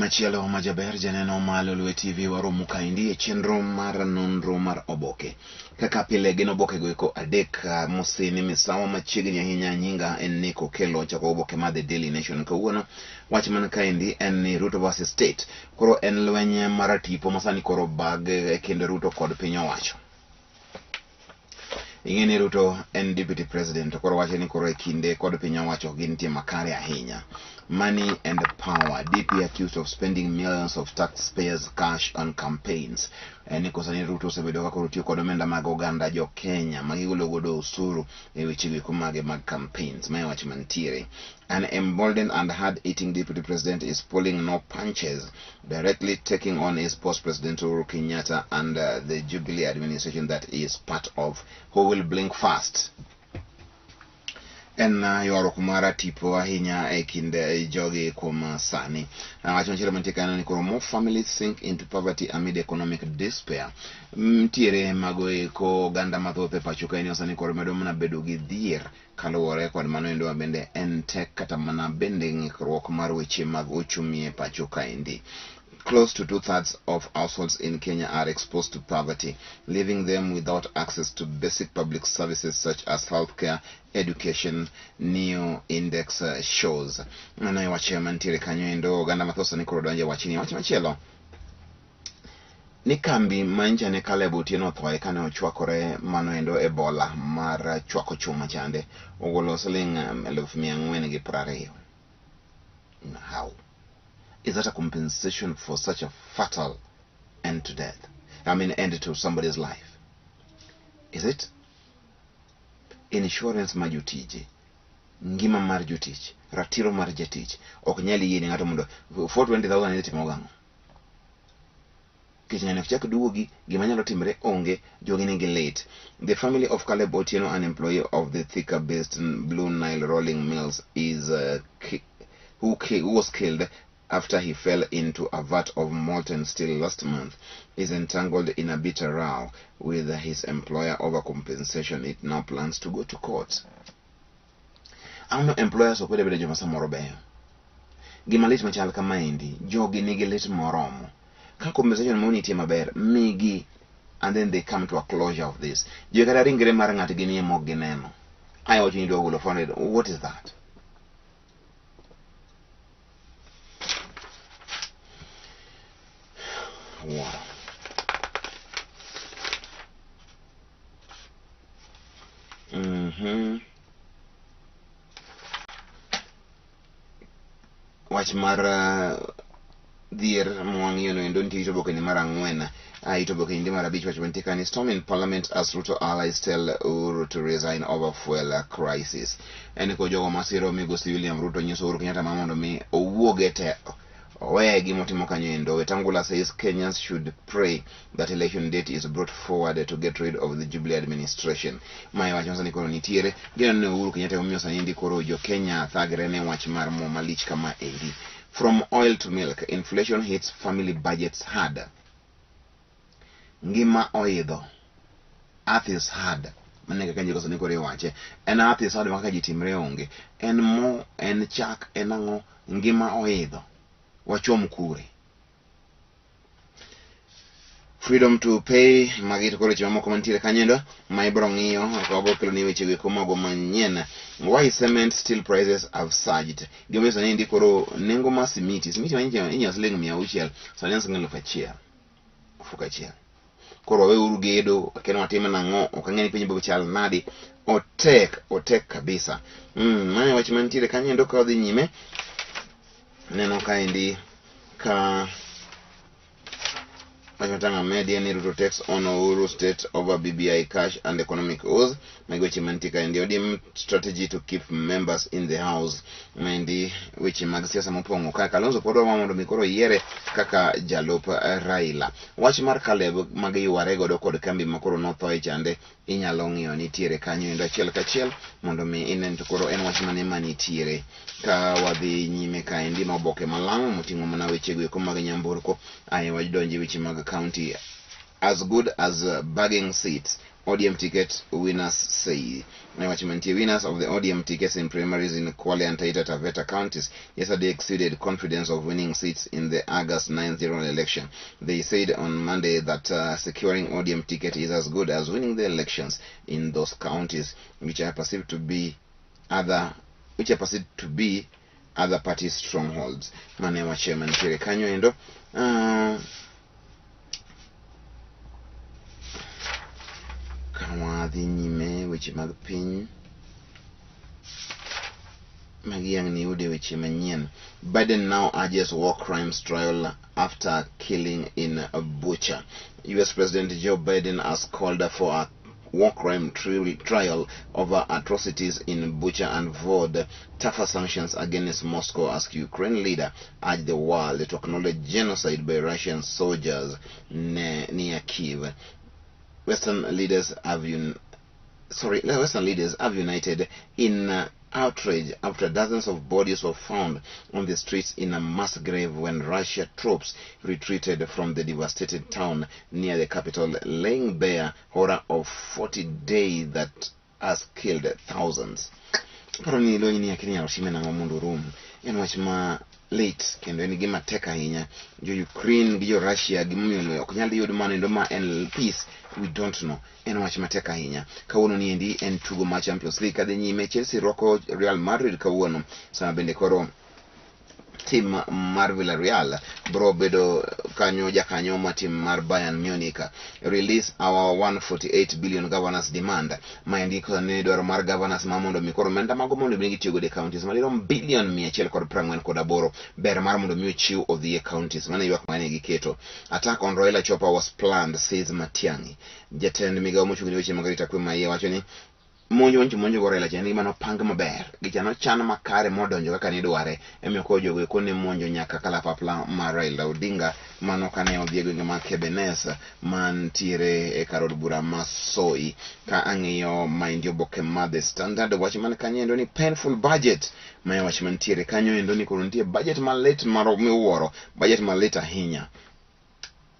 Machielo ma jaber janeno ma Lolwe TV waromo kaendi e chenro mar nonro mar oboke. Kaka pile gin oboke go eko adek mosini misawa machiegni ahinya nyinga en Nick Okello chako oboke mar The Daily Nation kawuono. Wach man kaendi en ni Ruto versus State. Koro en lweny mar tipo masani koro bag e kind Ruto kod piny owacho. Ing'e ni Ruto en deputy president to koro wacho ni koro e kinde kod piny owacho gintie makare ahinya. Money and power. DP accused of spending millions of taxpayers cash on campaigns. En ni kosa ni Ruto osebedo ka koro tiyo kod omenda mag oganda jo Kenya ma gigolo godo osuru e weche go eko mage mag campaigns. Mae wach mantiere. An emboldened and hard-hitting deputy president is pulling no punches, directly taking on his post President Uhuru Kenyatta and the Jubilee administration that he is part of. Who will blink first? En ywaruok mar tipo ahinya e kind jogi kuom sani. Wach machielo mantie kanyo ni koro more families sink into poverty amid economic despair. Ntiere mago eko oganda mathoth e pacho kae ni sani koro medo mana bedo gi dhier Kaluwore kod mano endo bende en tek kata mana bende ng'ikruok mar weche mag uchumi e pacho kaendi. Close to two-thirds of households in Kenya are exposed to poverty, leaving them without access to basic public services such as healthcare, education, new index shows. Mano e wach mantiere kanyo endo oganda mathoth sani koro donjo e wachni. Wach machielo ni kambi ma nyicha ne Caleb Otieno othoe kane ochwakore mano endo e bola mar chwako chuma chande ogolo siling 420,000. How? Is that a compensation for such a fatal end to death? I mean, end to somebody's life. Is it? Insurance ma jotije, ngima mar jotich, ratiro mar jatich, ok nyal yie ne ng'ato mondo 420,000 idhi timo gang'o? Nikech ng'ani ok chak duogi, gima nyalo timre onge, jogi nigi lit. The family of Caleb Otieno, an employee of the Thika-based Blue Nile Rolling Mills, is who was killed after he fell into a vat of molten steel last month, is entangled in a bitter row with his employer over compensation. It now plans to go to court. Ang'o employers ok bedo joma samoro beyo? Gima lit machal kamaendi, jogi nigi lit moromo. Ka compensation mo nitie maber, migi and then they come to a closure of this. Jo kata ringre mar ng'atgi nie mok gineno. Aye wacho ni idwa golo 400. What is that? Wow. Wach mar dhier mwang'iyo no endo nitie ito ni mar ang'wen. Ito oboke ni mar abich wach mantie kani storm in parliament as Ruto allies tell Uhuru to resign over fuel crisis. En ko jogo masiro migosi William Ruto nyiso Uhuru Kenyatta ma mondo mi owuog e telo. Oweye gimotimo kanyo endo. Wetangula says Kenyans should pray that election date is brought forward to get rid of the Jubilee administration. Mae wach masani koro nitiere. Gineno ni Uhuru Kenyatta emomiyo sani endi koro jo Kenya thagre ne wach mar mo malich kama endi. From oil to milk, inflation hits family budgets hard. Ngima oidho. Earth is hard. Mano e kaka ndiko sani koro iwache. En earth is hard ma kaka ji timre onge. En mo, en chak, en ang'o, ngima oidho. Wachom kure. Freedom to pay magi to koro weche mamoko mantiere kanyo endo ma ibiro ng'iyo to wabiro kelo ni weche go eko mago manyien. Why cement steel prices have surged. Gimomiyo sani endi koro nengo mar simiti, simiti ma inyiewo siling 600 sani en siling 1000 ofuko achiel. Koro waweuru gedo, kendo watim nang'o, ok ang'e ni piny biro chal nadi. Otek, otek kabisa. Mano e wach mantiere kanyo endo ka wadhi nyime. Neno kaendi ka wach matang'a media ni Ruto takes on Uhuru state over BBI cash and economic woes. Magi weche mantie kaendi. ODM strategy to keep members in the house. Maendi weche mag siasa mopong'o ka Kalonzo pod wawa mondo mi koro yiere kaka jalup Raila. Wach mar Caleb mag yware godo kod kambi ma koro nothoe chande inyalo ng'iyo nitiere kanyo endo achiel kachiel mondo mi inen to koro en wach mane manitiere. Ka wadhi nyime kaendi ma oboke malang' moting'o mana weche go eko mag nyamburko ae wadonje weche mag county as good as bagging seats. ODM ticket winners say. Wach mantie winners of the ODM tickets in primaries in Kwale and Taita Taveta counties yesterday exceeded confidence of winning seats in the August 9 general election. They said on Monday that securing ODM ticket is as good as winning the elections in those counties, which are perceived to be other which are perceived to be other party strongholds. Mane wach mantiere kanyo endo. Ka wadhi nyime weche mag piny magi ang' niyude weche manyien. Biden now urges war crimes trial after killing in Bucha. US President Joe Biden has called for a war crime trial over atrocities in Bucha and vowed tougher sanctions against Moscow as Ukraine leader urged the world to acknowledge genocide by Russian soldiers near Kiev. Western leaders have united in outrage after dozens of bodies were found on the streets in a mass grave when Russia troops retreated from the devastated town near the capital, laying bare horror of 40 days that has killed thousands. Paro ni lweny ni akia inyalo time nang'o mondo orum. En wach ma lit kendo en gima tek ahinya. Jo Ukraine gi jo Russia gimomiyo ok nyal yud mano endo ma en peace, we don't know. En wach matek ahinya. Kawuono ni endi en tugo mar Champions League kadhi nyime. Chelsea rwako Real Madrid kawuono. Sama bende koro tim mar Villarreal bro bedo kanyo jakanyo ma tim mar Bayern Munich. Release our 148 billion, governors demand. Maendi ne dwaro mar governors ma mondo mi koro omenda mago mondo mi gitiyo godo e counties madirom bilion 148 ber mar mondo mi ochiw odhi e counties. Mano e ywak mane giketo. Attack on Raila chopper was planned, says Matiang'i. Jatend migawo mochung' ne weche mag arita kwe maiye wacho ni monj monjo monjo go Raila cha en gima nopang maber gicha nochan makare modonjo kaka nidware emiyo koro jogo eko ne monjo nyaka kalapapla mar Raila Odinga mano kane odhi e gwenge mag Kebenes mantiere e kar od bura ma Soi. Ka ang'iyo maendi oboke mar The Standard, wach man kanyo endo ni painful budget. Mae wach mantiere kanyo endo ni koro nitie budget malit mar miwuoro, budget malit ahinya.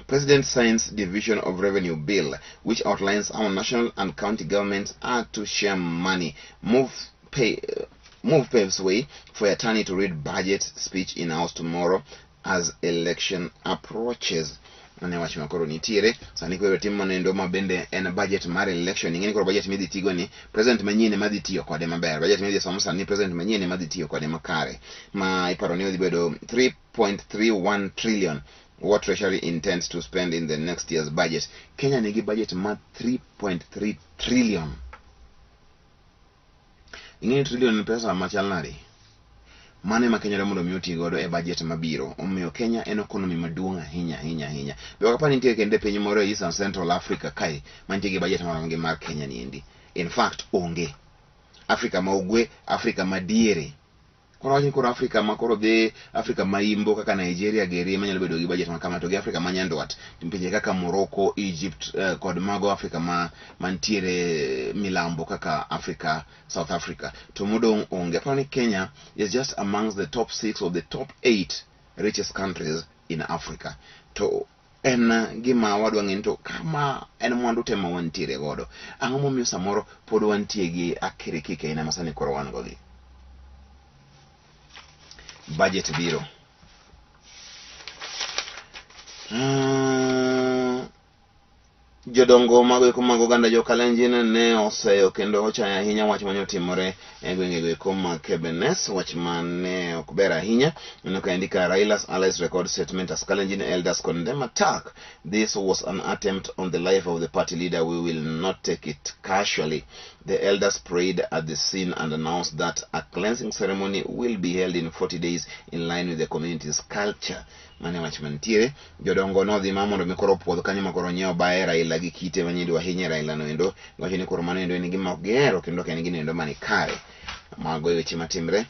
President signs Division of Revenue Bill, which outlines how national and county governments are to share money. Move paves way for Yatani to read budget speech in House tomorrow as election approaches. Mane wach ma koro nitiere sani koro tim mano ma bende en budget mar election. Ing'eni koro budget midhi tigo ni president manyien ema dhi tiyo kode maber. Budget midhi som sani, president manyien ema dhi tiyo kode makare, ma iparo ni odhi bedo 3.31 trillion, what Treasury intends to spend in the next year's budget. Kenya nigi budget ma 3.3 trillion. Ing'eni trillion en pesa machal nade? Mano ema Kenya dwa mondo mi oti godo e budget mabiro. Omiyo Kenya en economy maduong' ahinya ahinya ahinya. Be ok apar ni nitie kendo e piny moro e East and Central Africa kae mantie gi budget marom gi mar Kenya ni endi. In fact, onge. Afrika ma ugwe, Afrika ma diere. Koro wach ni koro Afrika ma koro dhi Afrika ma imbo kaka Nigeria geri ema nyalo bedo gi budget ma kama, to gi Afrika ma nyandwat, pinje kaka Morocco, Egypt kod mago Afrika ma mantiere milambo kaka Africa, South Africa. To modong' onge. Aparo ni Kenya is just amongst the top six or the top eight richest countries in Africa. To en gima wadwa ng'e ni to kama en mwandu te ma wantiere godo. Ang'o momiyo samoro pod wantie gi akirikiki aina ma sani koro wan go gi? Budget biro. Jodongo mago eko mag oganda jo Kalenjin ne oseyo kendo ochayo ahinya wach mane otimore e gwengego eko mag Kebenes, wach mane ok ber ahinya. Neno ka indika Raila's allies record statement as Kalenjin elders condemn attack. This was an attempt on the life of the party leader. We will not take it casually. The elders prayed at the scene and announced that a cleansing ceremony will be held in 40 days in line with the community's culture. Mane wach mantiere, jodongo nodhi ma mondo mi koro puodh kanyo ma koro nyiewo baye Raila gi kite manyido ahinya Raila no endo wacho ni koro mano endo en gima ok gihero kendo ok en gino endo mani kare. Mago e weche matimre.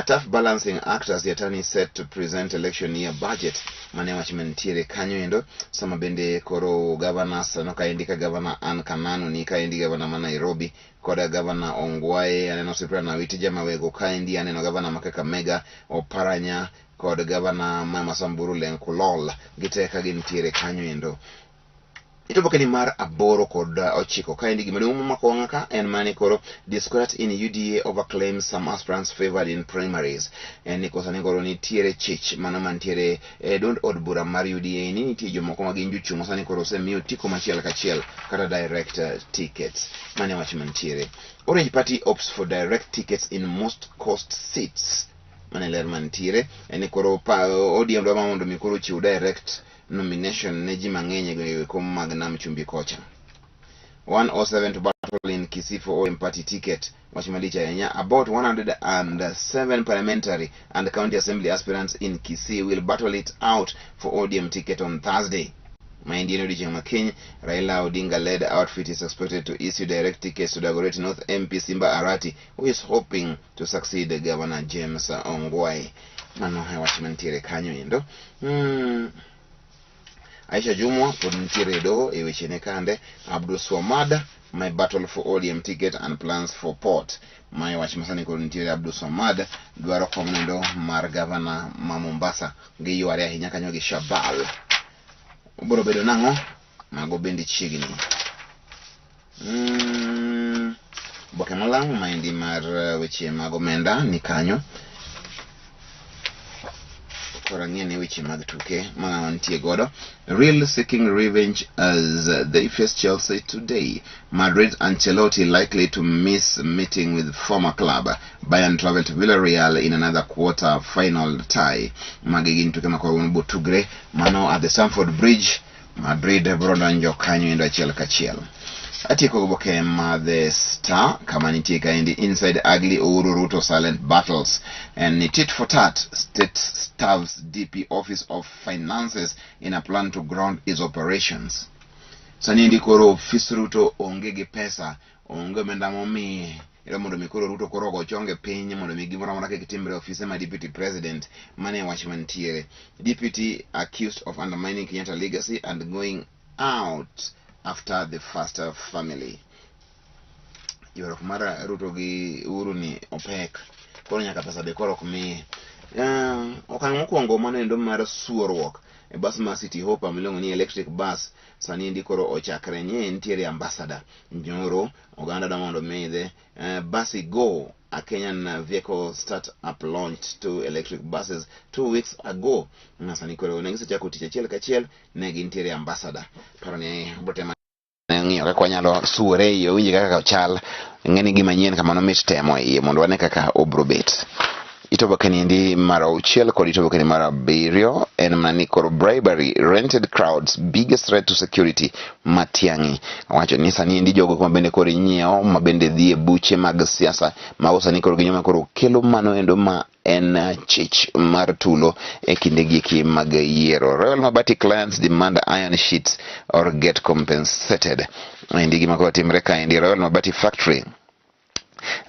Tough balancing act as Yatani set to present election year budget. Mane wach mantiere kanyo endo. Sama bende koro governors no kaendi ka governor Ann Kananu ni kaendi, governor ma Nairobi koda governor Ongwae, aneno Cyprian Awiti Jamawego kaendi, aneno governor ma Kakamega Oparanya kod governor ma Samburu Lenkulol gite ka gintiere kanyo endo. Itoboke ni mar aboro kod ochiko kaendi gima duong' momako wang'a ka en mani koro disquiet in UDA over claims some aspirants favored in primaries. En ni kosa ni koro nitiere chich mano mantiere e duond od bura mar UDA ni nitie jomoko ma gin jochung' sani koro osemiyo otiko machiel kachiel kata direct tickets. Mano e wach mantiere. Orange Party opts for direct tickets in most coast seats. Mano e ler mantiere. En ni koro pa ODM dwa mondo mi koro ochiw direct nomination ne ji mang'eny e gwenge kom mag Nam Chumbi kocha. 107 to battle in Kisii for ODM party ticket. Wach malich ahinya. About 107 parliamentary and county assembly aspirants in Kisii will battle it out for ODM ticket on Thursday. Maendi en odiechieng' ma kiny, Raila Odinga led outfit is expected to issue direct tickets to Dagoretti North MP Simba Arati, who is hoping to succeed Governor James Ongwae. Mano e wach mantiere kanyo endo. Aisha Jumwa pod nitiere e doho e wechene kande. Abdul Swamad, my battle for ODM ticket and plans for port. Mae wach masani kod nitiere Abdul Swamad dwaro kom nendo mar gavana ma Mombasa. Giyware ahinya kanyo gi Shabal. Obiro bedo nang'o? Mago bende chiegni. Oboke malang' maendi mar weche mag omenda ni kanyo. Koro ang'e ni weche mag tuke ma wantie godo. Real seeking revenge as they face Chelsea today. Madrid Ancelotti likely to miss meeting with former club. Bayern travel to Villarreal in another quarter final tie. Magi gin tuke ma kawuono botugre mano at the Stamford Bridge. Madrid biro donjo kanyo endo achiel kachiel. Atieko goboke ma The Star kama nitie kaendi Inside Ugly Uhuru Ruto Silent Battles en ni tit for tat state staffs DP Office of Finances in a plan to ground its operations. Sani endi koro ofis Ruto onge gi pesa, onge omenda momiye. Ero mondo mi koro Ruto koro ogo chonge piny mondo mi gimoro amora kik timre e ofise ma Deputy President. Mano e wach mantiere. Deputy accused of undermining Kenyatta legacy and going out after the first family. Ywaruok mar Ruto gi Uhuru ni opek. Koro nyaka pesa be koro ok miye. Okang' mokwongo mano endo mar suoruok e bas mar City Hopper miluongo ni electric bus sani endi koro ochakre nye nitiere ambassador nyoro oganda dwa mondo oidhe. Basi Go, a Kenyan vehicle startup launched 2 electric buses 2 weeks ago. Na sani koro ne gisechako tich achiel kachiel ne gintiere ambassador. Paro ni bro temo ng'iyo kaka wanyalo suore e iye owinj kaka ochal. Ng'eni gima nyien kamano mit temo e iye mondo wane kaka obro bet. Itoboke ni endi mar auchiel kod itoboke ni mar abiriyo en mana ni koro bribery rented crowds biggest threat to security. Matiang'i owacho ni sani endi jogo ma bende koro inyiewo ma bende dhi e buche mag siasa mago sani koro ginyo ma koro kelo mano endo ma en chich mar tulo e kinde giki mag yiero. Royal Mabati clients demand iron sheets or get compensated. Endi gima koro timre kaendi Royal Mabati Factory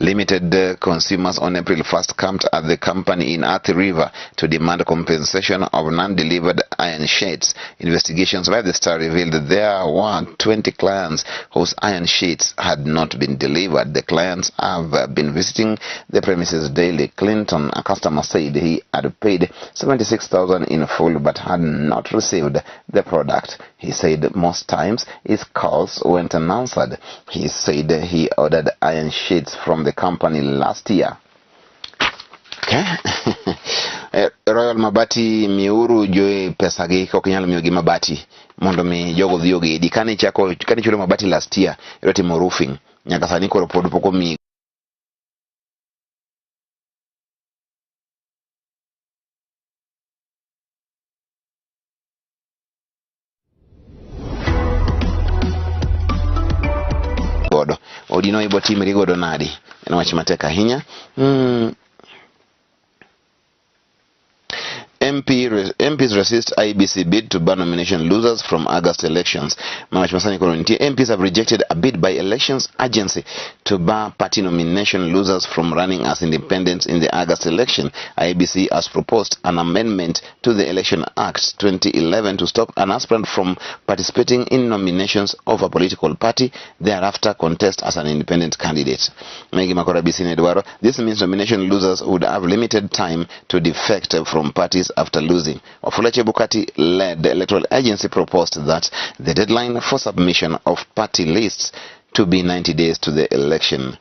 Limited consumers on April 1st camped at the company in Athi River to demand compensation of non-delivered iron sheets. Investigations by the Star revealed there were 20 clients whose iron sheets had not been delivered. The clients have been visiting the premises daily. Clinton, a customer, said he had paid 76,000 in full but had not received the product. He said most times his calls went unanswered. He said he ordered iron sheets from the company last year. Okay. Royal Mabati miuru joe pesa gi kok inyalo miyogi mabati mondo mi jogo dhi ogedi. Kane ichako kane ichulo mabati last year idwa timo roofing nyaka sani koro pod pok omiyi godo. Odino ibo timri godo nadi? En wach matek ahinya. MPs resist IEBC bid to ban nomination losers from August elections. Mawach masani koro nitie MPs have rejected a bid by elections agency to bar party nomination losers from running as independents in the August election. IEBC has proposed an amendment to the Election Act 2011 to stop an aspirant from participating in nominations of a political party, thereafter contest as an independent candidate. Megi makoro IEBC ne dwaro. This means nomination losers would have limited time to defect from parties after losing. Wafula Chebukati led electoral agency proposed that the deadline for submission of party lists to be 90 days to the election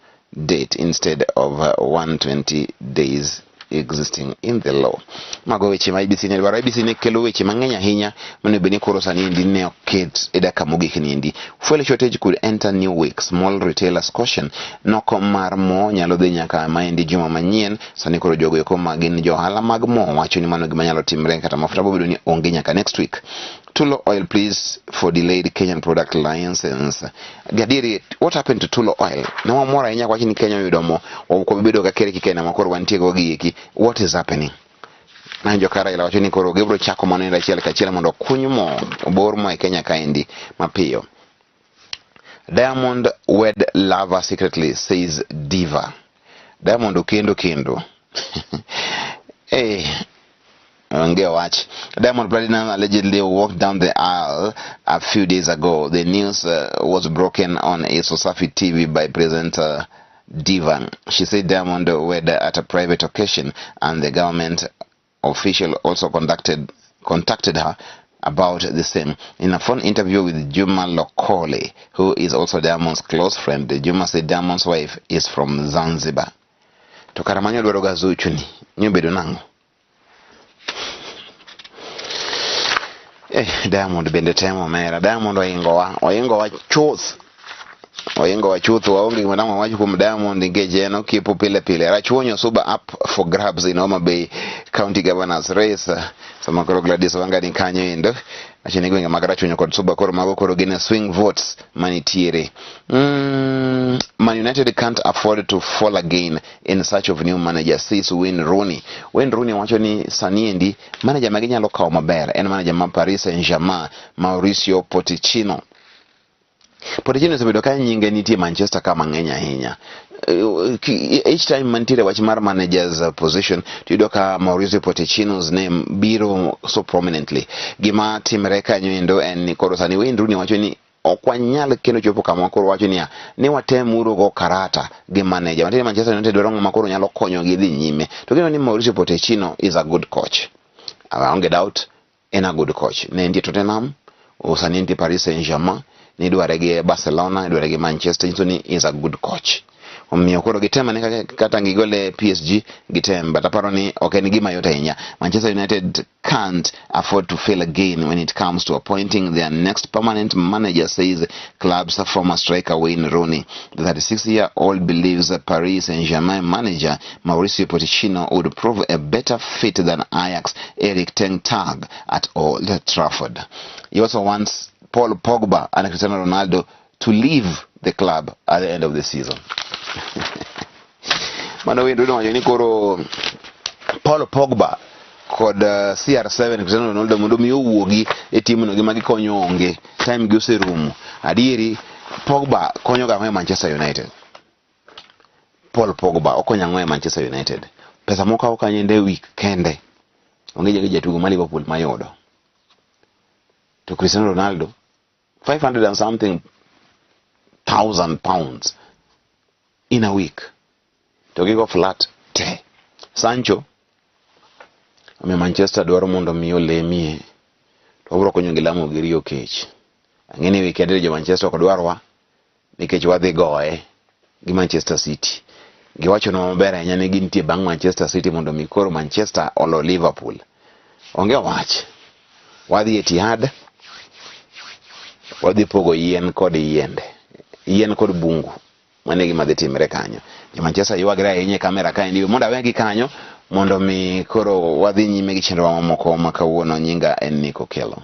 date instead of 120 days existing in the law. Mago weche ma IEBC ne dwaro. IEBC ne kelo weche mang'eny ahinya monego bed ni koro sani endi ne oket e dakika mogik ni endi. Fuel shortage could enter new week. Small retailers caution. Noko mar mo nyalo dhi nyaka maendi juma manyien. Sani koro jogo eko ma gin jo ohala mag mo wacho ni mano gima nyalo timre kata mafuta bobedo ni onge nyaka next week. Tullow Oil pleads for delayed Kenyan product license. Gadieri, what happened to Tullow Oil? Ne wamor ahinya wach ni Kenya oyudo mo, ok wabedo ka kere ki Kenya ma koro wantie go gi eki. What is happening? Nawinjo ka Raila wacho ni koro gibiro chako mano endo achiel kachiel mondo okuny mo, obor mo e Kenya kaendi mapiyo. Diamond wed lover secretly says Diva. Diamond okendo kendo. Eh, onge wach. Diamond Platnumz allegedly walked down the aisle a few days ago. The news was broken on Wasafi TV by presenter Diva. She said Diamond wed at a private occasion and the government official also contacted her about the same. In a phone interview with Juma Lokole, who is also Diamond's close friend, Juma said Diamond's wife is from Zanzibar. To kara manyo dwaro ga Zuchu ni, nyobedo nang'o? Diamond bende temo omera. Diamond oingowa, oingowa chuth. Oingowa chuth, waonge gima dang' wawach kuom Diamond nikech en okipo pile pile. Rachuonyo Suba up for grabs in Homa Bay County Governor's race. Sama koro Gladys Wanga ni kanyo endo. Acho ni gwenge mag Rachuonyo kod Suba koro mago koro gin swing votes manitiere. Man United can't afford to fall again in search of new manager, says Wayne Rooney. Wayne Rooney wacho ni sani endi manager ma ginyalo kawo maber en manager ma Paris Saint-Germain Mauricio Pochettino. Pochettino osebedo ka nyinge nitie Manchester ka mang'eny ahinya. Each time mantiere wach mar manager's position to iyudo ka Mauricio Pochettino's name biro so prominently. Gima timre kanyo endo en ni koro sani Wayne Rooney wacho ni ok wanyal kendo chopo kama koro wacho niya ni watemuru go karata gi manager. Mantiere Manchester United dwaro ng'ama koro nyalo konyogi dhi nyime. To gineno ni Mauricio Pochettino is a good coach. Aonge doubt en a good coach. Ne entie Tottenham, sani entie Paris Saint-Germain, nidware gi Barcelona, idware gi Manchester, nyiso ni is a good coach. Omiyo koro gitem ane kata gigole PSG gitem, but aparo ni ok en gima yot ahinya. Manchester United can't afford to fail again when it comes to appointing their next permanent manager, says club's former striker Wayne Rooney. The 36-year-old believes Paris Saint-Germain manager Mauricio Pochettino would prove a better fit than Ajax Erik ten Hag at Old Trafford. He also wants Paul Pogba and Cristiano Ronaldo to leave the club at the end of the season. Mano Wayne Rooney wacho ni koro Paul Pogba kod CR7 Cristiano Ronaldo mondo mi owuogi e timno gima gikonyo onge time gi oserumo. Adieri Pogba konyo ga ang'o e Manchester United? Paul Pogba okonyo ang'o e Manchester United? Pesa mokawo kanyo ende week kende onge jatugo ma Liverpool mayudo. To Cristiano Ronaldo 500 and something thousand pounds in a week. To gigo flat te. Sancho omiyo Manchester dwaro mondo mi olemie to wabiro konyo gi lamo gi riyo kech. Ang'e ni weekend jo Manchester ok dwarwa nikech wadhi goye gi Manchester City. Giwachonwa maber ahinya ni gintie bang' Manchester City mondo mi koro Manchester olo Liverpool. Onge wach. Wadhi Etihad, wadhi pogo yien kod yiende. Yien kod bungu. Mano e gima dhi timre kanyo. Jo Manchester ywagre ahinya e kamera kaendi. Mondo awegi kanyo mondo mi koro wadhi nyime gi chenro mamoko ma kawuono. Nyinga en Nico Kello.